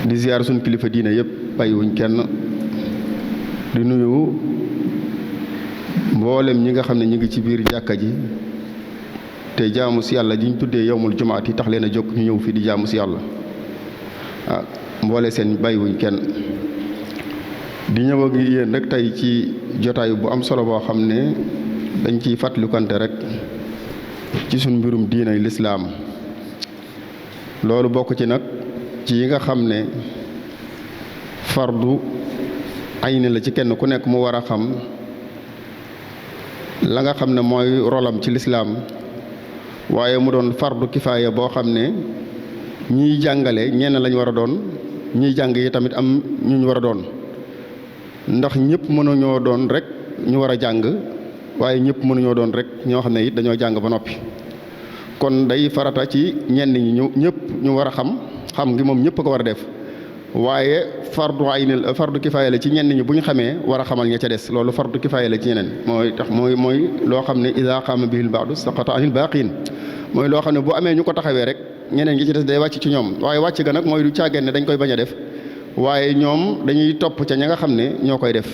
di ziar suñ kilifa diine yëpp bàyyiwuñ kenn di nuyu mboolem ñi nga xam ne ñi ngi ci biir jàkka ji te jaamu si yàlla ji ñu tuddee yowmul jumaat yi tax leen a jóg ñu ñëw fii di jaamu si yàlla mboole seen bàyyiwuñ kenn di ñëw ak yéen rek tey ci jotaay bu am solo boo xam ne dañ ciy fàttalikante rek ci suñ mbirum diinay lislaam loolu bokk ci nag ci yi nga xam ne fardu ayni la ci kenn ku nekk mu war a xam la nga xam ne mooy rolam ci lislaam waaye mu doon fardu kifaaya boo xam ne ñiy jàngale ñenn lañ war a doon ñiy jàng yi tamit am ñu war a doon ndax ñëpp mënuñoo doon rek ñu war a jàng waaye ñëpp mënuñoo doon rek ñoo xam ne it dañoo jàng ba noppi kon day farata ci ñenn ñi ñëpp ñu war a xam ngi moom ñëpp ko war a def waaye fardu kifaaya la ci ñenn ñi bu ñu xamee war a xamal ña ca des loolu fardu kifaaya la ci ñeneen mooy loo xam ne iza qaama bihil baadu saqata anil baaqiin mooy loo xam ne bu amee ñu ko taxawee rek ñeneen ñi ci des day wàcc ci ñoom waaye wàcc ga nag mooy du caageen ne dañ koy bañ a def waaye ñoom dañuy topp ca ña nga xam ne ñoo koy def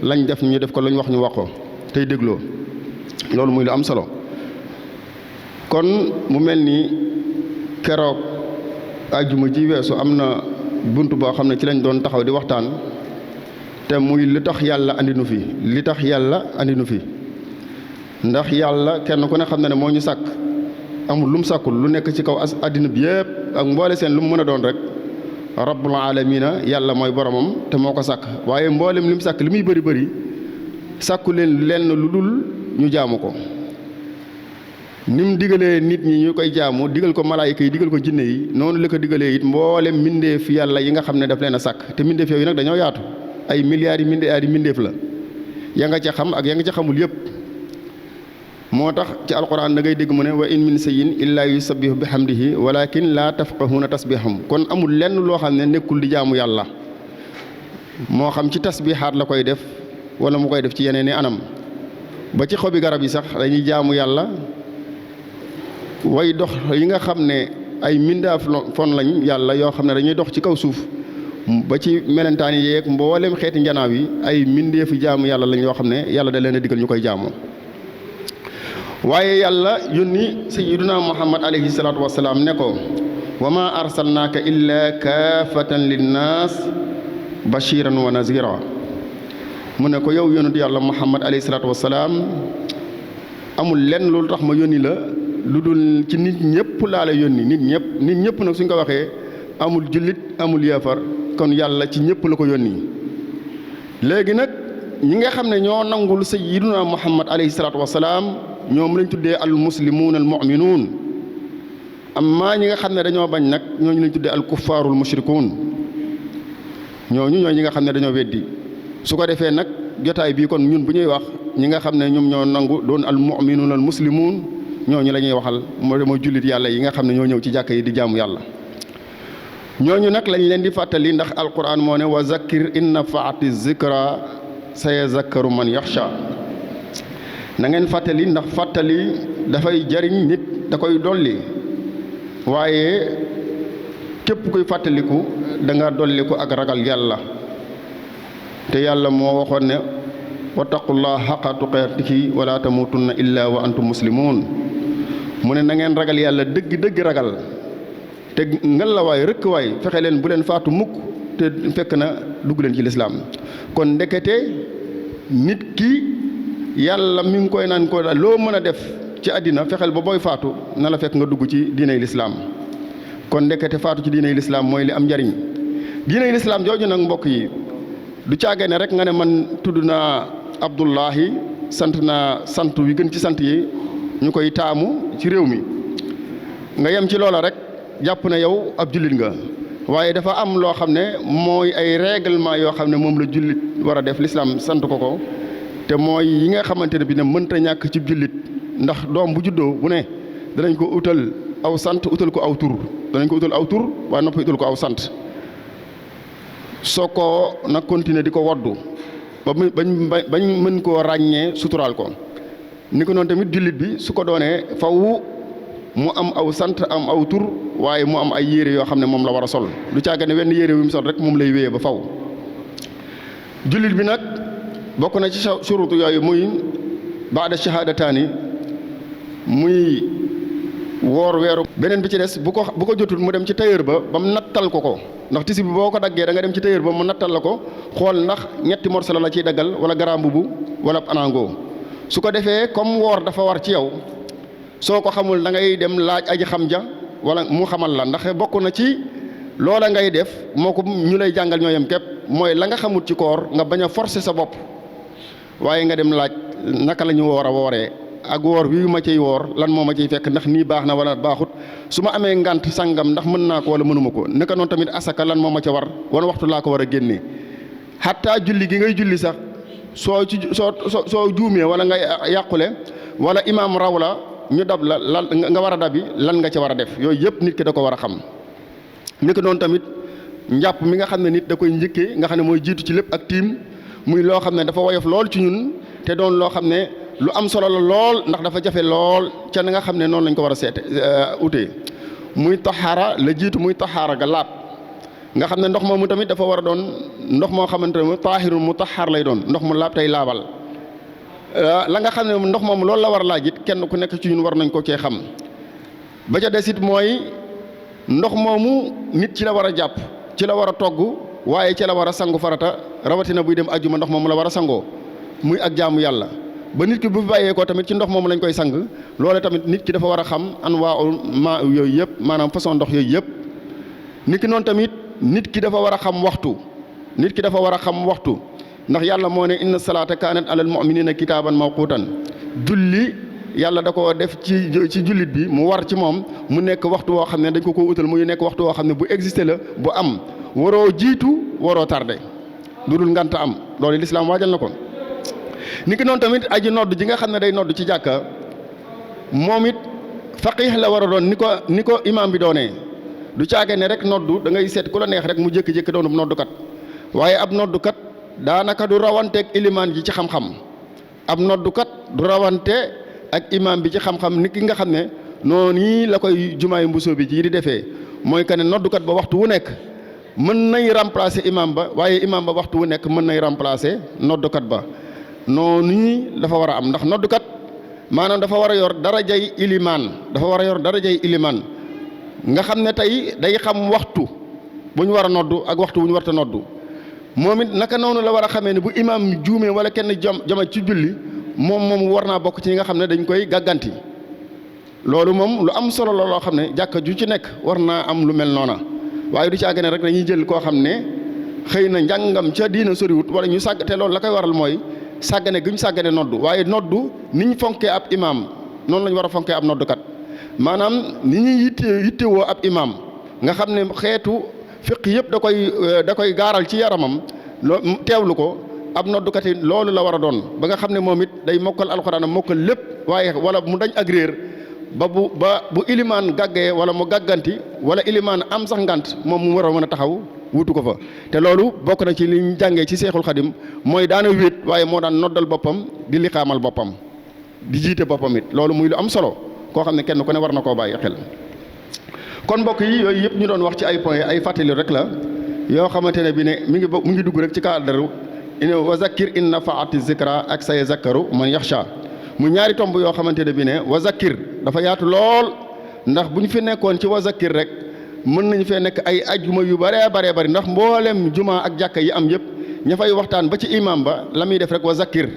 lañ def ñu def ko lañ wax ñu wax ko tey dégloo loolu muy lu am solo kon mu mel ni keroog àjjuma ji weesu am na bunt boo xam ne ci lañ doon taxaw di waxtaan te muy li tax yàlla andi nu fi ndax yàlla kenn ku ne xam na ne moo ñu sàkk amul lu mu sàkkul lu nekk ci kaw àddina bi yëpp ak mboole seen lu mu mën a doon rek rabbul alamina yàlla mooy boromam te moo ko sàkk waaye mboolem li mu sàkk li muy bëri bëri sàkku leen lenn lu dul ñu jaamu ko ni mu digalee nit ñi ñu koy jaamu digal ko malaayika yi digal ko jinne yi noonu la ko digalee it mboolem mbindeef yàlla yi nga xam ne daf leen a sàkk te mbindeef yooyu nag dañoo yaatu ay milliards yi mbindeef la ya nga ca xam ak ya nga ca xamul yëpp moo tax ci alquran da ngay dégg mu ne wa in min shay'in illaa yusabbihu bihamdihi walakin laa tafqahuna tasbihahum kon amul lenn loo xam ne nekkul di jaamu yàlla moo xam ci tasbihaat la koy def wala mu koy def ci yeneen i anam ba ci xobi garab yi sax dañuy jaamu yàlla way dox yi nga xam ne ay mindaaf fon lañ yàlla yoo xam ne dañuy dox ci kaw suuf ba ci melentaan yi yeeg mboolem xeeti njanaaw yi ay mindeefu jaamu yàlla lañ yoo xam ne yàlla da leen a digal ñu koy jaamoo waaye yàlla yónni sayyiduna muhammad alayhi salaatu wasalaam ne ko wa ma arsalnaaka illa kaafatan linnaas bashiran wa nazira mu ne ko yow yónnut yàlla muhammad alayhi salaatu wasalaam amul lenn loolu tax ma yónni la lu dul ci nit ñëpp laa la yónni nit ñëpp nag suñ ko waxee amul jullit amul yaafar kon yàlla ci ñëpp la ko yónni léegi nag ñi nga xam ne ñoo nangul sayyiduna muhammad alayhi salaatu wasalaam ñoom lañ tuddee al muslimuun al mu'minuun amma ñi nga xam ne dañoo bañ nag ñooñu lañ tuddee al kuffaarul mushrikuun ñooñu ñooy ñi nga xam ne dañoo weddi su ko defee nag jotaay bii kon ñun bu ñuy wax ñi nga xam ne ñoom ñoo nangu doon al mu'minuun al muslimuun ñooñu la ñuy waxal mooy jullit yàlla yi nga xam ne ñoo ñëw ci jàkka yi di jaamu yàlla ñooñu nag lañ leen di fàttali ndax alquran moo ne wa zakkir in nafaati zikra sayazakkaru man yaxsha na ngeen fàttali ndax fàttali dafay jariñ nit da koy dolli waaye képp kuy fàttaliku da nga dolliku ak ragal yàlla te yàlla moo waxoon ne wattaqullaha haqqa tuqaatihi wala tamutunna illa wa antum muslimun mu ne na ngeen ragal yàlla dëgg ragal te ngal la waay rëkk waay fexe leen bu leen faatu mukk te fekk na dugg leen ci lislaam kon ndekete nit ki yàlla mi ngi koy naan ko loo mën a def ci àddina fexeel ba booy faatu na la fekk nga dugg ci diiney lislaam kon ndekete faatu ci diiney lislaam mooy li am njariñ diiney lislaam jooju nag mbokk yi du caagee ne rek nga ne man tudd naa Abdullahi sant naa sant wi gën ci sant yi ñu koy taamu ci réew mi nga yem ci loola rek jàpp ne yow ab jullit nga waaye dafa am loo xam ne mooy ay règlement yoo xam ne moom la jullit war a def lislaam sant ko te mooy yi nga xamante ne bi ne mënta ñàkk ci jullit ndax doom bu juddoo bu ne danañ ko utal aw sant utal ko aw tur danañ ko utal aw tur waaye noppi utal ko aw sant soo ko nag continuer di ko woddu bañ mën koo ràññee suturaal ko ni ko noonu tamit jullit bi su ko doonee faw mu am aw sant am aw tur waaye mu am ay yére yoo xam ne moom la war a sol du caaga ne wenn yére wi mu sol rek moom lay wéyee ba faw jullit bi nag bokk na ci surutu yooyu muy baada shahaadataani muy woor weeru beneen bi ci des bu ko jotul mu dem ci tailleur ba mu nattal ko ndax tisi bi boo ko daggee da nga dem ci tailleur ba mu nattal la ko xool ndax ñetti morceau la ciy daggal wala garaam bubu wala anango su ko defee comme woor dafa war ci yow soo ko xamul da ngay dem laaj aji xam ja wala mu xamal la ndax bokk na ci loola ngay def moo ko ñu lay jàngal ñoo yem képp mooy la nga xamul ci koor nga bañ a forcer sa bopp waaye nga dem laaj naka la ñu war a wooree ak woor wi ma ciy woor lan moo ma ciy fekk ndax nii baax na wala baaxut su ma amee ngant sangam ndax mën naa ko wala mënuma ko naka noonu tamit asaka lan moo ma ca war wan waxtu laa ko war a génnee xataa julli gi ngay julli sax soo juumee wala nga yàqule wala imaam raw la ñu dab la lan nga war a dabi lan nga ca war a def yooyu yëpp nit ki da ko war a xam naka noonu tamit njàpp mi nga xam ne nit da koy njëkkee nga xam ne mooy jiitu ci lépp ak tiim muy loo xam ne dafa woyof lool ci ñun te doon loo xam ne lu am solo la lool ndax dafa jafe lool ca na nga xam ne noonu lañ ko war a seete utee muy taxaara la jiitu muy taxaara ga laab nga xam ne ndox moomu tamit dafa war a doon ndox moo xamante ne taahirun mu taxaar lay doon ndox mu laab tey laabal la nga xam ne ndox moomu loolu la war a laaj it kenn ku nekk ci ñun war nañ ko cee xam ba ca des it mooy ndox moomu nit ci la war a jàpp ci la war a togg waaye ci la war a sangu farata rawatina buy dem ajjuma ndox moomu la war a sangoo muy ak jaamu yàlla ba nit ki bu bàyyee ko tamit ci ndox moomu lañ koy sang loole tamit nit ki dafa war a xam anwaa'ul maa yooyu yëpp maanaam façon ndox yooyu yëpp nit ki noonu tamit nit ki dafa war a xam waxtu nit ki dafa war a xam waxtu ndax yàlla moo ne inna salaata kaanat alal mu'minina kitaaban mawquutan julli yàlla da ko def ci jullit bi mu war ci moom mu nekk waxtu woo xam ne dañ ko utal muy nekk waxtu woo xam ne bu existé la bu am waroo jiitu waroo tardé lu dul nganta am loolu lislaam waajal na ko ni ki noonu tamit aji nodd ji nga xam ne day nodd ci jàkka moom it faqih la war a doon ni ko imaam bi doonee du caage ne rek noddu da ngay seet ku la neex rek mu jékki-jékki doonub noddukat waaye ab noddukat daanaka du rawanteeg ilimaan ji ci xam-xam ab noddukat du rawante ak imaam bi ci xam-xam ni ki nga xam ne noonu la koy jumaay mbusoo bi ji di defee mooy que ne noddukat ba waxtu wu nekk mën nay remplacer imaam ba waaye imaam ba waxtu wu nekk mën nay remplacer noddukat ba noonu dafa war a am ndax noddukat maanaam dafa war a yor darajay ilimaan nga xam ne tey day xam waxtu bu ñu war a noddu ak waxtu bu ñu warta noddu moom it naka noonu la war a xamee ne bu imaam juumee wala kenn jama ci julli moom war naa bokk ci ñi nga xam ne dañ koy gàgganti loolu moom lu am solo la loo xam ne jàkka ju ci nekk war naa am lu mel noona waaye du ci àggane rek dañuy jël koo xam ne xëy na njàngam ca diina soriwut wala ñu sàgg te loolu la koy waral mooy sàggane gi ñu sàggane noddu waaye noddu ni ñu fonkee ab imaam noonu la ñu war a fonkee ab noddukat maanaam ni ñuy yittewoo ab imaam nga xam ne xeetu fiq yëpp da koy gaaral ci yaramam teewlu ko ab noddukat yi loolu la war a doon ba nga xam ne moom it day mokkal alxuraan mokkal lépp waaye wala mu dañ ak réer ba bu ilimaan gàggee wala mu gàgganti wala ilimaan am sax ngant moom mu war a mën a taxaw wutu ko fa te loolu bokk na ci li ñu jàngee ci seexul xadim mooy daana wéet waaye moo daan noddal boppam di liqaamal boppam di jiite boppam it loolu muy lu am solo koo xam ne kenn ku ne war na koo bàyyi xel kon mbokk yi yooyu yëpp ñu doon wax ci ay point ay fàttali rek la yoo xamante ne bi ne mu ngi dugg rek ci cadre wa zakkir in nafaati zikra ak say zakkaru man yaxsha mu ñaari tomb yoo xamante ne bi ne wa zakkir dafa yaatu lool ndax bu ñu fi nekkoon ci wa zakkir rek mën nañu fee nekk ay ajjuma yu baree bari ndax mboolem juma ak jàkka yi am yëpp ña fay waxtaan ba ci imam ba la muy def rek wa zakkir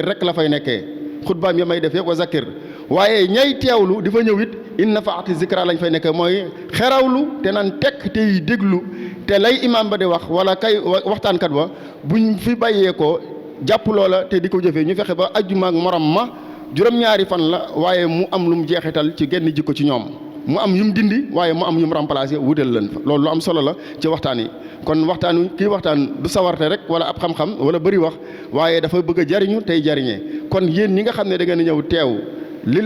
rek la fay nekkee xutbaam ya may def yëpp wa zakkir waaye ñay teewlu di fa ñëw it in nafaati zikra lañ fay nekkee mooy xerawlu te naan tekk te yi déglu te lay imam ba di wax wala kay waxtaankat ba buñ fi bàyyee ko jàpp loola te di ko jëfee ñu fexe ba ajjuma ak morom ma juróom-ñaari fan la waaye mu am lu mu jeexital ci genn jikko ci ñoom mu am yum dindi waaye mu am yum remplacé wutal leen fa loolu lu am solo la ci waxtaan yi kon waxtaan wi kii waxtaan du sawarte rek wala ab xam-xam wala bëri wax waaye dafa bëgg a jariñu tey jariñee kon yéen ñi nga xam ne da ngeen a ñëw teew li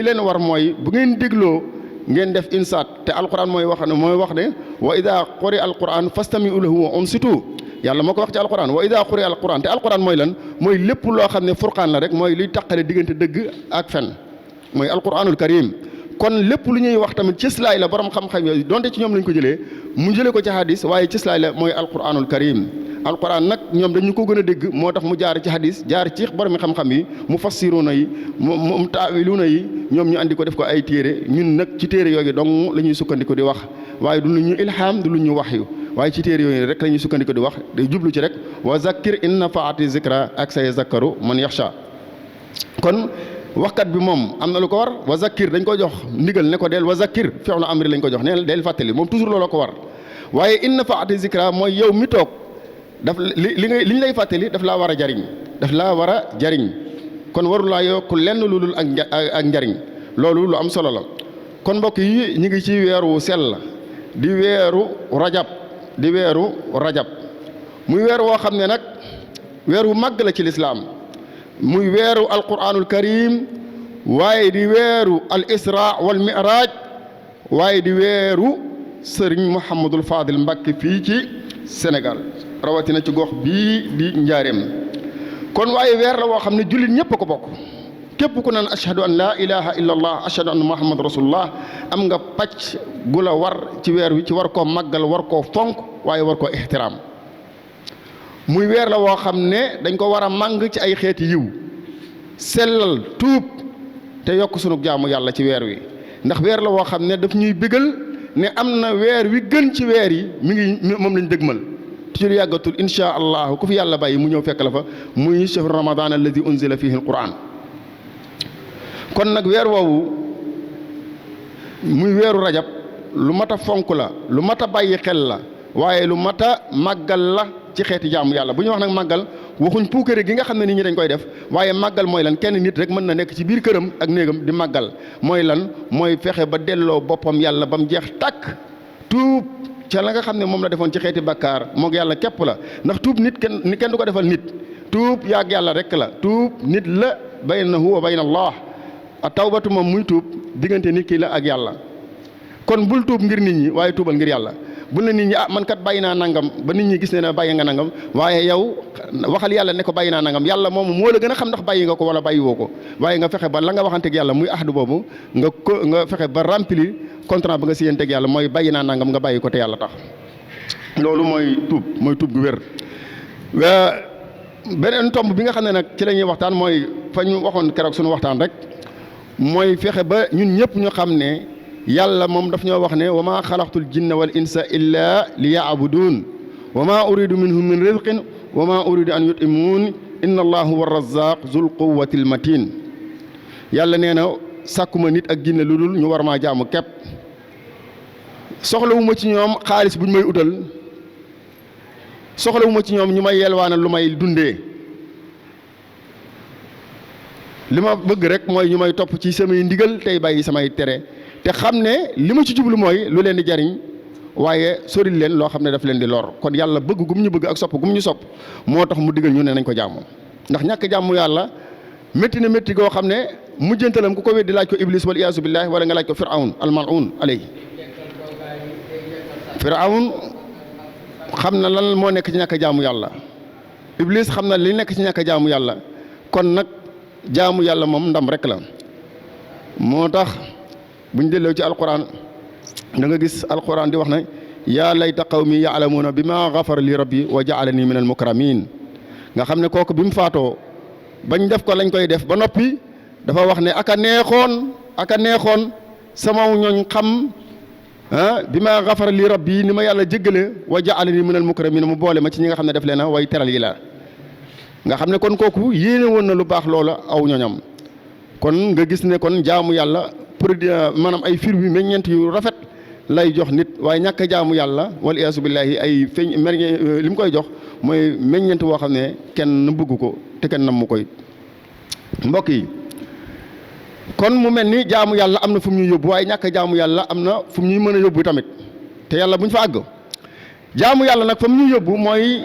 leen war mooy bu ngeen dégloo ngeen def insaat te alquran mooy wax ne wa ida quri alquran fastami'u lahu wa ansitu yàlla moo ko wax ci alquran wa ida quri alquran te alquran mooy lan mooy lépp loo xam ne furqaan la rek mooy liy taqale diggante dëgg ak fen mooy alquranul karim kon lépp lu ñuy wax tamit cëslaay la borom xam-xam yooyu donte ci ñoom lañ ko jëlee mu jëlee ko ci hadis waaye cëslaay la mooy alquranul karim. alquran nag ñoom dañu ko gën a dégg moo tax mu jaar ci hadis jaar ci borom xam-xam yi mu fassiruna yi mu taawiluna yi ñoom ñu andi ko def ko ay téere ñun nag ci téere yooyu dong la ñuy sukkandiku di wax waaye du lu ñu ilham du lu ñu wax yu waaye ci téere yooyu rek la ñuy sukkandiku di wax day jublu ci rek wa zakkir in nafaati zikra ak say zakkaru man yaxsha. kon waxkat bi moom am na lu ko war wa zakkir dañ ko jox ndigal ne ko del wa zakkir fi'lu amri lañ ko jox nee del fàttali moom toujours loolu ko war waaye in nafaati zikra mooy yow mi toog daf li ñu lay fàttali daf laa war a jariñ daf laa war a jariñ kon warulaa yokk lenn lu dul ak njariñ loolu lu am solo la. kon mbokk yi ñu ngi ci weeru sell di weeru rajab muy weer woo xam ne nag weer wu màgg la ci lislaam muy weeru alquranul karim waaye di weeru al isra wal mi'raj waaye di weeru sëriñ Mouhamadul Fadil Mbàkke fii ci Sénégal rawatina ci gox bii di njaareem kon waaye weer la woo xam ne jullit ñëpp a ko bokk képp ku naan ashhadu an laa ilaha illa allah ashhadu anna muhammad rasulullah am nga pàcc gu la war ci weer wi ci war koo màggal war koo fonk waaye war koo ixtiraam muy weer la woo xam ne dañ ko war a màng ci ay xeeti yiw sellal tuub te yokk sunu jaamu yàlla ci weer wi ndax weer la woo xam ne daf ñuy bégal ne am na weer wi gën ci weer yi mi ngi moom lañ dëgmal ci lu yàggatul insha allah ku fi yàlla bàyyi mu ñëw fekk la fa muy shahru ramadan alladi unzila fihi alquran kon nag weer woowu muy weeru rajab lu mat a fonk la lu mat a bàyyi xel la waaye lu mat a màggal la ci xeeti jaamu yàlla bu ñu wax nag màggal waxuñ puukare gi nga xam ne nit ñi dañ koy def waaye màggal mooy lan kenn nit rek mën na nekk ci biir këram ak néegam di màggal mooy lan mooy fexe ba delloo boppam yàlla ba mu jeex tàkk tuub ca la nga xam ne moom la defoon ci xeeti bakkaar moog yàlla képp la ndax tuub nit kenn du ko defal nit tuub yaag yàlla rek la tuub nit la baynahu wa bayna allah a tawbatu moom muy tuub diggante nit ki la ak yàlla kon bul tuub ngir nit ñi waaye tuubal ngir yàlla bul na nit ñi man kat bàyyi naa nangam ba nit ñi gis ne bàyyi nga nangam waaye yow waxal yàlla ne ko bàyyi naa nangam yàlla moom moo la gën a xam ndax bàyyi nga ko wala bàyyi woo ko waaye nga fexe ba la nga waxanteeg yàlla muy ahdu boobu nga fexe ba remplir contrat ba nga siyanteeg yàlla mooy bàyyi naa nangam nga bàyyi ko te yàlla tax loolu mooy tuub gu wér. beneen tomb bi nga xam ne nag ci la ñuy waxtaan mooy fa ñu waxoon keroog suñu waxtaan rek mooy fexe ba ñun ñëpp ñu xam ne yàlla moom daf ñoo wax ne wa maa xalaqtul jinna wal insa illa li yaabuduun wa maa uridu minhum min rizqin wa maa uridu an yutimuun inna allah huwa razaq zul quwwatil matin yàlla nee na sàkkuma nit ak jinne lu dul ñu war maa jaamu képp soxlawuma ci ñoom xaalis bu ñu may utal soxlawuma ci ñoom ñu may yelwaanal lu may dundee li ma bëgg rek mooy ñu may topp ci samay ndigal tey bàyyi samay tere te xam ne li ma ci jublu mooy lu leen di jariñ waaye soril leen loo xam ne daf leen di lor kon yàlla bëgg gum ñu bëgg ak sopp gum ñu sopp moo tax mu digal ñu ne nañ ko jaamu ndax ñàkk jaamu yàlla métti na métti goo xam ne mujjantalam ku ko weddi laaj ko iblis wal iyaasu billahi wala nga laaj ko firawn almalun alay firawn xam na lan moo nekk ci ñàkk jaamu yàlla iblis xam na li nekk ci ñàkk jaamu yàlla kon nag jaamu yàlla moom ndam rek la moo tax buñ delloo ci alquran da nga gis alquran di wax ne yaa layta qawmi yaalamuuna bi ma gafara li rabbi wa jaalani min al mukramin nga xam ne kooku bi mu faatoo bañ def ko lañ koy def ba noppi dafa wax ne aka neexoon sama ñooñ xam bi ma gafara li rabbi ni ma yàlla jéggale wa jaalani min al mukramin mu boole ma ci ñi nga xam ne def leen way teral yi la nga xam ne kon kooku yéene woon na lu baax loola aw ñoñam kon nga gis ne kon jaamu yàlla produit maanaam ay fir bi meññeent yu rafet lay jox nit waaye ñàkk a jaamu yàlla wal iyaasu billaahi ay feeñ li mu koy jox mooy meññeent woo xam ne kenn bëgg ko te kenn nam mu koy mbokk yi kon mu mel ni jaamu yàlla am na fu mu ñuy yóbbu waaye ñàkk a jaamu yàlla am na fu mu ñuy mën a yóbbu tamit te yàlla bu ñu fa àgg jaamu yàlla nag fa mu ñuy yóbbu mooy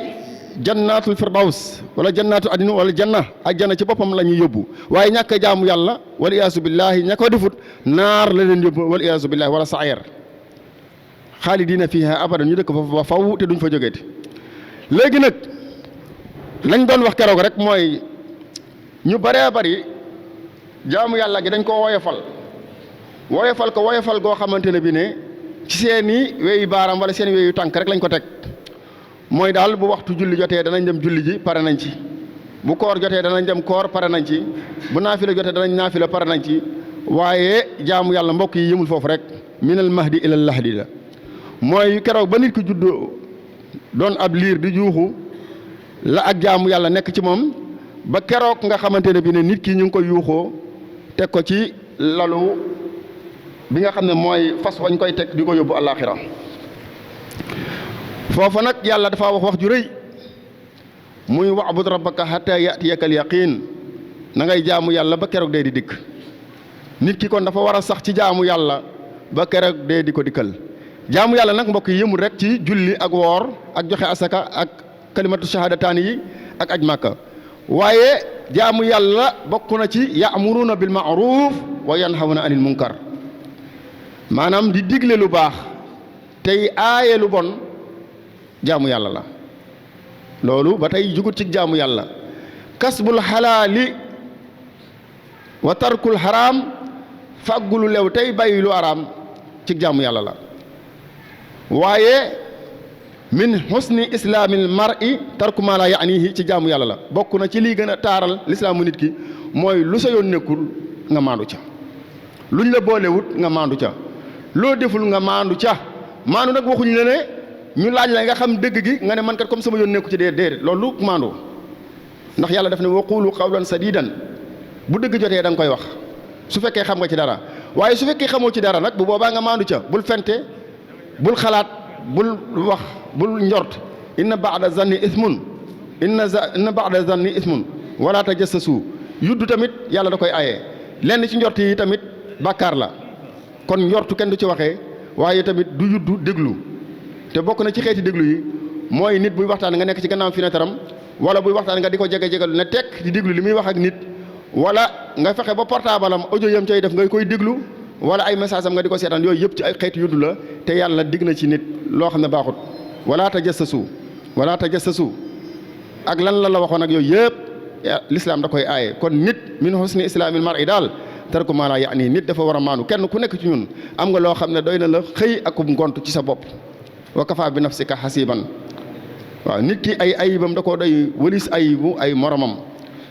jannaatul firdaws wala jannaatu adin wala janna ajjana ci boppam la ñuy yóbbu waaye ñàkk a jaamu yàlla wal iyaasu billaahi ña ko defut naar la leen yóbbu wal iyaasu billaahi wala saayir xaalidiina fiihaa abadan ñu dëkk fa ba faw te duñ fa jógeeti léegi nag lañ doon wax keroog rek mooy ñu bëree bëri jaamu yàlla gi dañ koo woyofal woyofal ko woyofal goo xamante ne bi ne ci seeni weyu baaram wala seen weyu tànk rek lañ ko teg mooy daal bu waxtu julli jotee danañ dem julli ji pare nañ ci bu koor jotee danañ dem koor pare nañ ci bu naafila jotee danañ naafila pare nañ ci waaye jaamu yàlla mbokk yi yëmul foofu rek minal mahdi ilal lahdi la mooy keroog ba nit ki juddoo doon ab liir di juuxu la ak jaamu yàlla nekk ci moom ba keroog nga xamante ne bi ne nit ki ñu ngi ko yuuxoo teg ko ci lalu bi nga xam ne mooy fas wañ koy teg di ko yóbbu àllaaxira foofa nag yàlla dafa wax ju rëy muy wa'bud rabbaka hatta ya'tiyakal yaqiin na ngay jaamu yàlla ba keroog dee di dikk nit ki kon dafa war a sax ci jaamu yàlla ba keroog dee di ko dikkal jaamu yàlla nag mbokk yi yëmul rek ci julli ak woor ak joxe asaka ak kalimatu shahadataani yi ak aj màkka waaye jaamu yàlla bokk na ci ya'muruuna bil ma'ruuf wa yanhawna anil munkar maanaam di digle lu baax tey aaye lu bon jaamu yàlla la loolu ba tey jugut ci jaamu yàlla kasbul xalaali wa tarkul xaraam fàggulu lew tey bàyyi lu araam ci jaamu yàlla la waaye min husni islaamil mar'i tarku maa laa ya'nihi ci jaamu yàlla la bokk na ci lii gën a taaral lislaamu nit ki mooy lu sa yoon nekkul nga maandu ca luñ la boolewut nga maandu ca loo deful nga maandu ca maandu nag waxuñ la ne ñu laaj la nga xam dëgg gi nga ne man kat comme sama yoon nekku ci déedéet loolu maandu ndax yàlla daf ne wa qulu qawlan sadiidan bu dëgg jotee da nga koy wax su fekkee xam nga ci dara waaye su fekkee xamoo ci dara nag bu boobaa nga maandu ca bul fente bul xalaat bul wax bul njort inna ba'da zanni ismun inna ba'da zanni ismun wala tajassasu yuddu tamit yàlla da koy aye lenn ci njort yi tamit bàkkaar la kon njortu kenn du ci waxee waaye tamit du yuddu déglu te bokk na ci xeeti déglu yi mooy nit buy waxtaan nga nekk ci gannaaw fenêtre am wala buy waxtaan nga di ko jege-jegalu ne tekk di déglu li muy wax ak nit wala nga fexe ba portable am audio yam cay def nga koy déglu wala ay message am nga di ko seetaan yooyu yëpp ci ay xeeti yuddu la te yàlla digg na ci nit loo xam ne baaxut wala tajassasu ak lan la waxoon ak yooyu yëpp l'islam da koy aaye kon nit min husni islaamil mar'i daal tarku maa laa ya'ni nit dafa war a maanu kenn ku nekk ci ñun am nga loo xam ne doy na la xëy akub ngont ci sa bopp wa kafaa bi nafsika hasiban waaw nit ki ay ayibam da koo doy wëlis ayibu ay moromam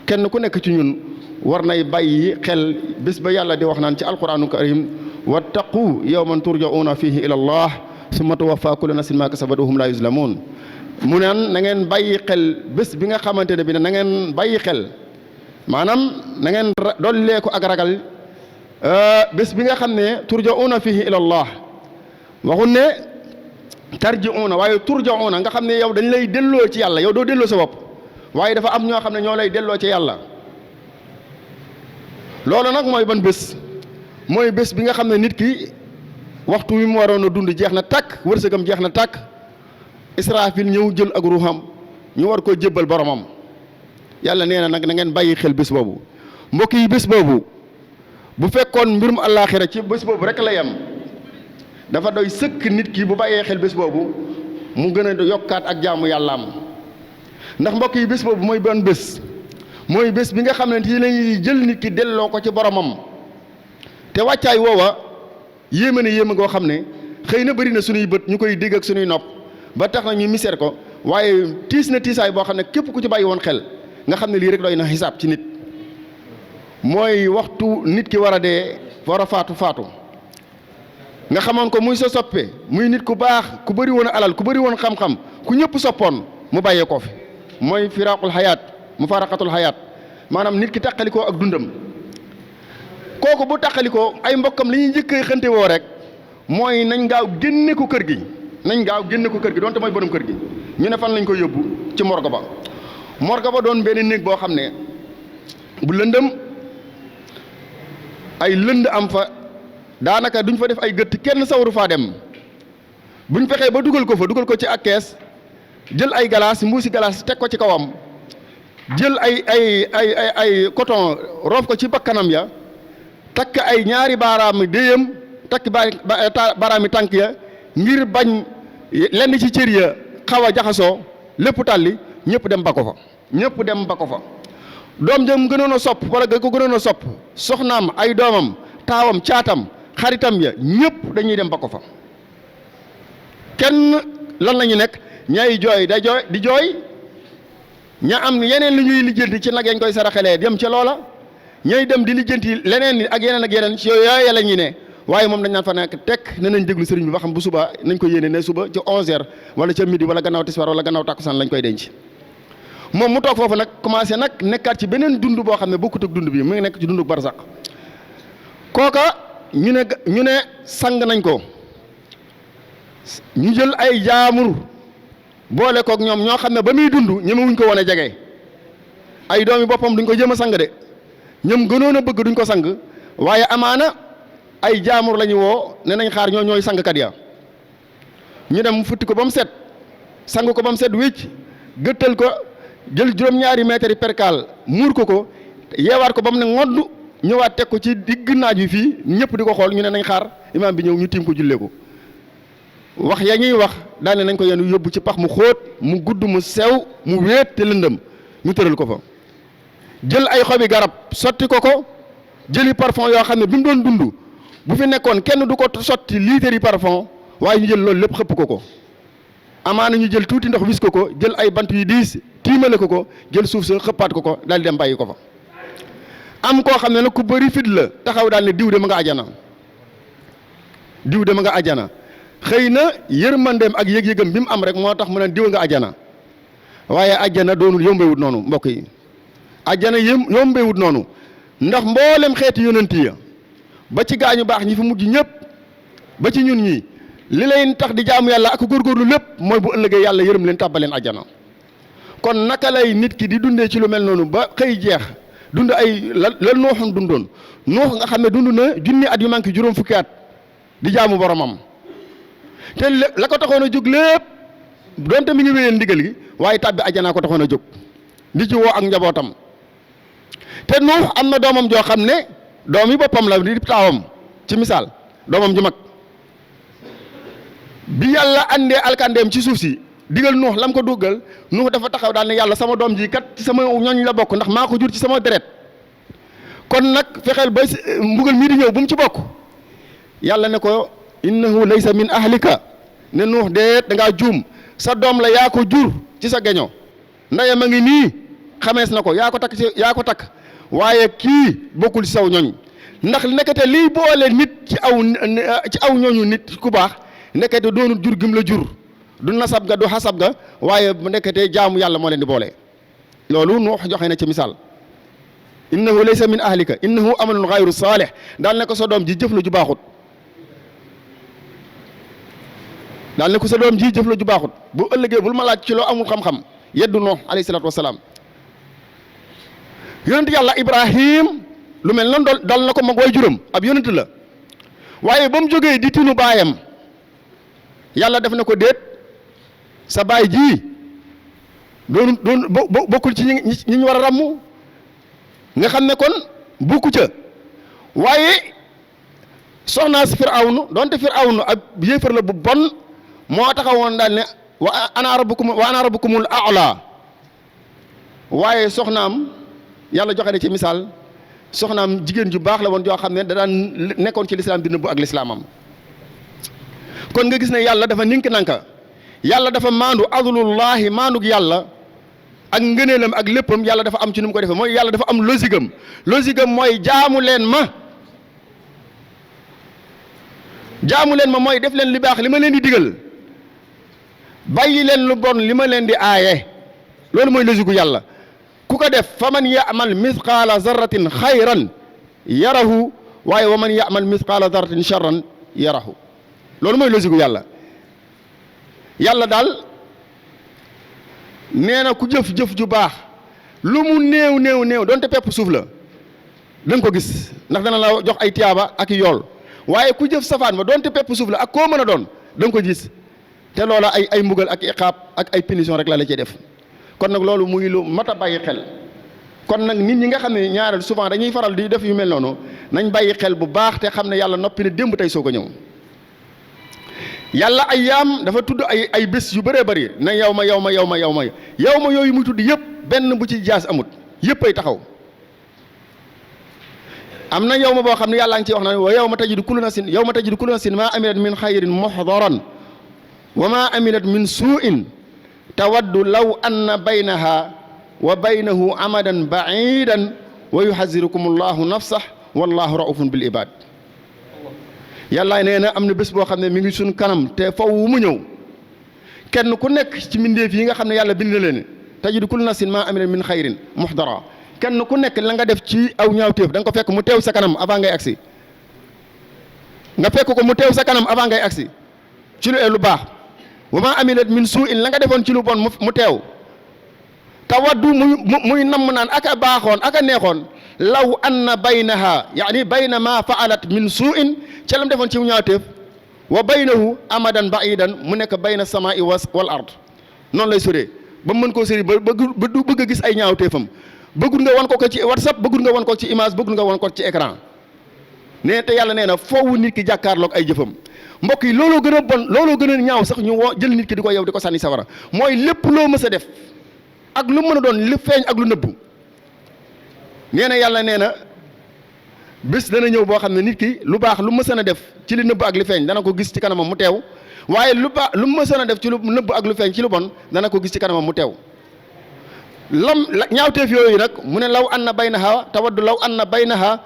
kenn ku nekk ci ñun war nay bàyyi xel bés ba yàlla di wax naan ci alquraanu karim wattaqu yawman turja'uuna fihi ila allah summa tuwaffa kullu nafsin ma kasabat wa hum la yuzlamun mu naan na ngeen bàyyi xel bés bi nga xamante ne bi ne na ngeen bàyyi xel maanaam na ngeen dollee ko ak ragal bés bi nga xam ne turja'uuna fihi ila allah waxul ne tarji'uuna waaye turja'uuna nga xam ne yow dañ lay delloo ci yàlla yow doo delloo sa bopp waaye dafa am ñoo xam ne ñoo lay delloo ci yàlla loolu nag mooy ban bés mooy bés bi nga xam ne nit ki waxtu wi mu waroon a dund jeex na tàkk wërsëgam jeex na tàkk Israafil ñëw jël ak ruuxam ñu war koo jébbal boromam yàlla nee na nag na ngeen bàyyi xel bés boobu mbokk yi bés boobu bu fekkoon mbirum àllaaxira ci bés boobu rek la yem dafa doy sëkk nit ki bu bàyyee xel bés boobu mu gën a yokkaat ak jaamu yàllaam ndax mbokk yi bés boobu mooy ban bés mooy bés bi nga xam ne ci lañuy jël nit ki delloo ko ci boromam te wàccaay woowa yéeme na yéeme goo xam ne xëy na bëri na suñuy bët ñu koy dégg ak suñuy nopp ba tax na ñu miseer ko waaye tiis na tiisaay boo xam ne képp ku ci bàyyi woon xel nga xam ne lii rek doy na xisaab ci nit mooy waxtu nit ki war a dee war a faatu nga xamoon ko muy sa soppe muy nit ku baax ku bëri woon alal ku bëri woon xam-xam ku ñëpp soppoon mu bàyyee ko fi mooy firaaqul xayaat mufaaraqatul xayaat maanaam nit ki tàqalikoo ak dundam kooku bu tàqalikoo ay mbokkam li ñuy njëkk xënte woo rek mooy nañ gaaw génne ko kër gi donte mooy borom kër gi ñu ne fan lañ ko yóbbu ci morgue ba doon benn néeg boo xam ne bu lëndëm ay lënd am fa daanaka duñ fa def ay gëtt kenn sawaru faa dem buñ fexee ba dugal ko ci ak kees jël ay galaas mbuusi galaas teg ko ci kawam jël ay coton roof ko ci bakkanam ya takk ay ñaari baaraami déyam takk baaraami tànk ya ngir bañ lenn ci cër ya xaw a jaxasoo lépp tàlli ñëpp dem ba ko fa doom jëm gënoon a sopp wala ga ko gënoon a sopp soxnaam ay doomam taawam caatam xaritam ya ñëpp dañuy dem ba ko fa kenn lan la ñu nekk ñay jooy da jooy di jooy ña am yeneen lu ñuy lijjanti ci nag yañ koy saraxalee dem ca loola ñay dem di lijjanti leneen ak yeneen ci yooyu la ñuy ne waaye moom dañ naan fa nekk tekk ne nañ déglu sëriñ bi ba xam bu suba nañ ko yéene ne suba ci 11h wala ca midi wala gannaaw tisbaar wala gannaaw takkusaan lañ koy denc moom mu toog foofu nag commencé nag nekkaat ci beneen dund boo xam ne bokkut ak dund bi mu ngi nekk ci dundu barsaq kooka ñu ne sang nañ ko ñu jël ay jaamur boole kook ñoom ñoo xam ne ba muy dund ñemewuñ ko woon a jege ay doomi boppam duñ ko jëm a sang de ñoom gënoon a bëgg duñ ko sang waaye amaana ay jaamur la ñu woo ne nañ xaar ñooy sangkat ya ñu dem futti ko ba mu set sang ko ba mu set wécc gëttal ko jël juróom-ñaari mètres yi perkaal muur ko yeewaat ko ba mu ne ngodd ñëwaat teg ko ci digg naaj wi fii ñëpp di ko xool ñu ne nañ xaar imaam bi ñëw ñu tiim ko jullee ko wax ya ñuy wax daane nañ ko yenu yóbbu ci pax mu xóot mu gudd mu sew mu wéet te lëndëm ñu tëral ko fa jël ay xobi garab sotti ko jëli parfum yoo xam ne bi mu doon dund bu fi nekkoon kenn du ko sotti litre yi parfum waaye ñu jël loolu lépp xëpp ko amaana ñu jël tuuti ndox wis ko jël ay bant yu diis tiimale ko jël suuf sa xëppaat ko daal di dem bàyyi ko fa am koo xam ne nag ku bëri fit la taxaw daal ne diw de ma nga ajana xëy na yërmandeem ak yëg-yëgam bi mu am rek moo tax mu ne diw nga ajana waaye ajana doonul yombewut noonu mbokk yi ajana yombewut noonu ndax mboolem xeeti yonent ya ba ci gaañu baax ñi fi mujj ñëpp ba ci ñun ñi li leen tax di jaamu yàlla ak góorgóorlu lépp mooy bu ëllëgee yàlla yërëm leen tàbbaleen ajana kon naka lay nit ki di dundee ci lu mel noonu ba xëy jeex dund ay la nooxoon dundoon noox nga xam ne dund na junni at yu manqué juróom fukki at di jaamu boromam te la ko taxoon a jóg lépp donte mi ngi wéyee ndigal gi waaye tàbbi ajana ko taxoon a jóg di ci woo ak njabootam te Nuux am na doomam joo xam ne doom yi boppam la di taawam ci misaal doomam ju mag bi yàlla andee alkandeem ci suuf si digal Nuux lam ko duggal Nuux dafa taxaw daal ne yàlla sama doom ji kat ci sama ñooñ la bokk ndax maa ko jur ci sama deret kon nag fexeel ba mbugal mii di ñëw bu mu ci bokk yàlla ne ko innahu laysa min ahlika ne Nuux déet da ngaa juum sa doom la yaa ko jur ci sa geño ndeyam a ngi nii xamees na ko yaa ko takk waaye kii bokkul ci saw ñooñ ndax ndekete liy boole nit ci aw ñooñu nit ku baax ndekete doonul jur gim la jur du nasab ga du xasab ga waaye ndekete jaamu yàlla moo leen di boole loolu Nuux joxe na ci misaal innahu laysa min ahlika innahu amalun ghayru saalih daal ne ko sa doom ji jëf la ju baaxut daal ne ko sa doom ji jëf la ju baaxut bu ëllëgee bul ma laaj ci loo amul xam-xam yeddu Nuux alayhi salaatu wasalaam yonent yàlla Ibrahim lu mel noonu dal na ko mag way juróom ab yonent la waaye ba mu jógee di tinu baayam yàlla def na ko déet sa baay ji doon bokkul ci ñi ñu war a ràmm nga xam ne kon bokku ca waaye soxnaas Firawnu donte Firawnu ab yéefar la bu bon moo taxawoon daal ne wa ana rabbukumul a'la waaye soxnaam yàlla joxe na ci misaal soxnaam jigéen ju baax la woon joo xam ne da daan nekkoon ci lislaam di nëbbu ak lislaamam kon nga gis ne yàlla dafa ninki nanka yàlla dafa maandu adlullahi maandug yàlla ak ngëneelam ak léppam yàlla dafa am ci nu mu ko defee mooy yàlla dafa am logique am mooy jaamu leen ma mooy def leen li baax li ma leen di digal bàyyi leen lu bon li ma leen di aaye loolu mooy logique gu yàlla ku ko def fa man ya'mal mithqaala zarratin xayran yarahu waaye wa man ya'mal mithqaala zarratin sharran yarahu loolu mooy logique gu yàlla daal nee na ku jëf ju baax lu mu néew donte pepp suuf la da nga ko gis ndax dana la jox ay tiyaaba ak yool waaye ku jëf safaan ma donte pepp suuf la ak koo mën a doon da nga ko gis te loola ay mbugal ak iqaab ak ay punition rek la cay def kon nag loolu muy lu mat a bàyyi xel kon nag nit ñi nga xam ne ñaareel souvent dañuy faral di def yu mel noonu nañ bàyyi xel bu baax te xam ne yàlla noppi ne démb tey soog a ñëw yàlla ay yaam dafa tudd ay bés yu bëree bëri na yow ma yooyu muy tudd yëpp benn bu ci jaas amut yëpp ay taxaw am na yow ma boo xam ne yàlla ngi ci wax na wa yawma tajidu kullu nafsin maa amilat min xayrin muhdaran wa maa amilat min suu'in tawaddu law anna baynaha wa baynahu amadan ba'idan wa yuhazzirukum allahu nafsah wallahu raufun bil ibad. yàlla nee na am na bés boo xam ne mi ngi suñ kanam te faw mu ñëw kenn ku nekk ci mbindeef yi nga xam ne yàlla bind na leen tajidu kullu nafsin maa amilat min xayrin muhdara kenn ku nekk la nga def ci aw ñaawteef da nga ko fekk mu teew sa kanam avant ngay agsi nga fekk ko mu teew sa kanam avant ngay agsi ci lu baax wa maa amilat min suu'in la nga defoon ci lu bon mu teew tawaddu muy namm naan aka baaxoon aka neexoon law anna baynaha yaani bayna ma faalat min suu'in ca lam defoon ci ñaawteef wa baynahu amadan ba'idan mu nekk bayna samaa'i wal ard noonu lay soree ba mu mën koo sori ba du bëgg a gis ay ñaawteefam bëggul nga wan ko ci WhatsApp bëggul nga wan ko ci image bëggul nga wan ko ci écran nee te yàlla nee na foofu nit ki jàkkaarloog ay jëfam mbokk yi looloo gën a bon looloo gën a ñaaw sax ñu jël nit ki di ko yow di ko sànni sawara mooy lépp loo mës a def ak lu mën a doon li feeñ ak lu nëbbu nee na yàlla nee na bés dana ñëw boo xam ne nit ki lu baax lu mësën a def ci li nëbb ak li feeñ dana ko gis ci kanamam mu teew waaye lu mësën a def ci lu nëbb ak lu feeñ ci lu bon dana ko gis ci kanamam mu teew ñaawteef yooyu nag mu ne law anna baynaha tawaddu law anna baynaha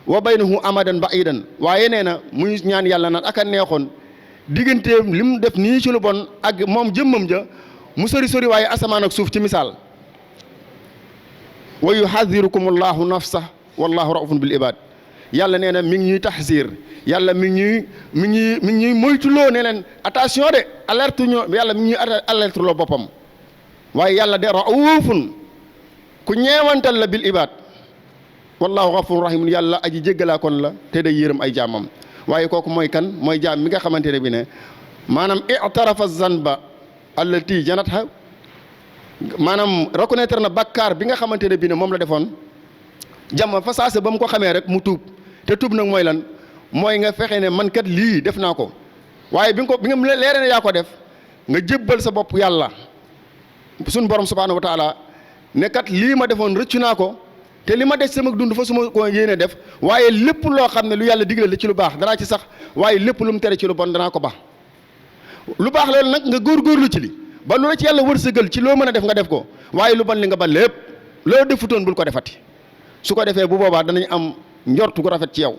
wa baynahu amadan ba'idan waaye nee na muy ñaan yàlla naan aka neexoon digganteem li mu def nii ci lu bon ak moom jëmmam ja mu sori waaye asamaan ak suuf ci misaal wa yuhadhirukum allahu nafsa wallahu raufun bil ibad yàlla nee na mi ngi ñuy taxzir yàlla mi ngi ñuy moytuloo ne leen attention de alerte ñoo yàlla mi ngi ñuy alerte loo boppam waaye yàlla de raufun ku ñeewantal la bil ibad wallahu ghafurun rahim yàlla aji jéggalaa kon la te day yërëm ay jaamam waaye kooku mooy kan mooy jaam mi nga xamante ne bi ne maanaam i'tarafa zanba allati janatha maanaam reconnaître na bakkaar bi nga xamante ne bi ne moom la defoon jàmm fa saase ba mu ko xamee rek mu tuub te tuub nag mooy lan mooy nga fexe ne man kat lii def naa ko waaye bi nga leere ne yaa ko def nga jébbal sa bopp yàlla suñ borom subhaanahu wa taala ne kat lii ma defoon rëccu naa ko te li ma des sama dund fa su ma ko yéene def waaye lépp loo xam ne lu yàlla digle la ci lu baax danaa ci sax waaye lépp lu mu tere ci lu bon danaa ko baax lu baax loolu nag nga góorgóorlu ci li ba lu la ci yàlla wërsëgal ci loo mën a def nga def ko waaye lu bon li nga ba lépp loo defutoon bul ko defati su ko defee bu boobaa danañ am njortu gu rafet ci yow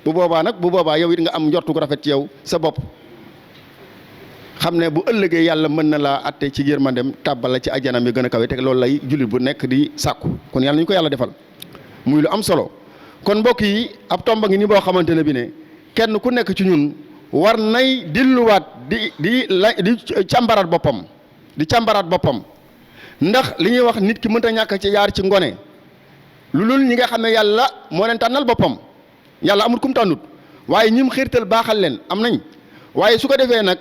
bu boobaa yow it nga am njortu gu rafet ci yow sa bopp xam ne bu ëllëgee yàlla mën na laa atte ci yërmandem tàbbal la ci ajjanam yi gën a kawe te loolu lay jullit bu nekk di sàkku kon yàlla nañu ko yàlla defal muy lu am solo kon mbokk yi ab tomba ngi ni boo xamante ne bi ne kenn ku nekk ci ñun war nay dilluwaat di càmbaraat boppam ndax li ñuy wax nit ki mënta ñàkk ci yaar ci ngone lu lul ñi nga xam ne yàlla moo leen tànnal boppam yàlla amul kum tànnut waaye ñim xiirtal baaxal leen am nañ waaye su ko defee nag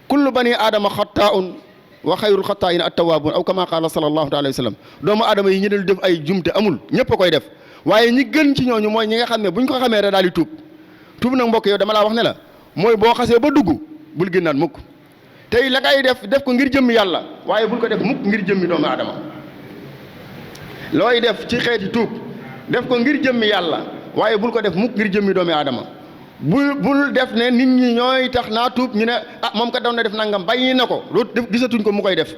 kullu bani aadama xattaa'un wa xayrul xattaa'ina at-tawwaabuun aw kama qaala sallallahu alayhi wa sallam doomu aadama yi ñu del def ay jumte amul ñëpp a koy def waaye ñi gën ci ñooñu mooy ñi nga xam ne buñ ko xamee rek daal di tuub nag mbokk yow dama laa wax ne la mooy boo xasee ba dugg bul génnaat mukk tey la ngay def ko ngir jëmmi yàlla waaye bul ko def mukk ngir jëmmi doomu aadama looy def ci xeeti tuub def ko ngir jëmmi yàlla waaye bul ko def mukk ngir jëmmi doomu aadama bul def ne nit ñi ñooy tax naa tuub ñu ne moom kat doon na def nangam bàyyi na ko loolu def gisatuñ ko mu koy def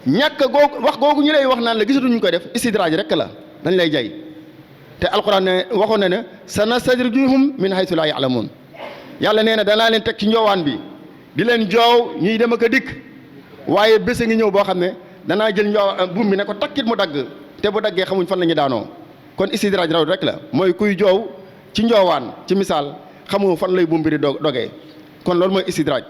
ñàkk googu wax googu ñu lay wax naan la gisatuñ ñu koy def istidraaj rek la dañ lay jay te alquran ne waxoon na ne sanastadrijuhum min haythu laa ya'lamuun yàlla nee na danaa leen teg ci njoowaan bi di leen joow ñuy dem ak a dikk waaye bés a ngi ñëw boo xam ne danaa jël buum bi ne ko takkit mu dagg te bu daggee xamuñ fan la ñu daanoo kon istidraaj raw rek la mooy kuy joow ci njoowaan ci misaal xamoo fan lay buum bi di dogee kon loolu mooy istidraaj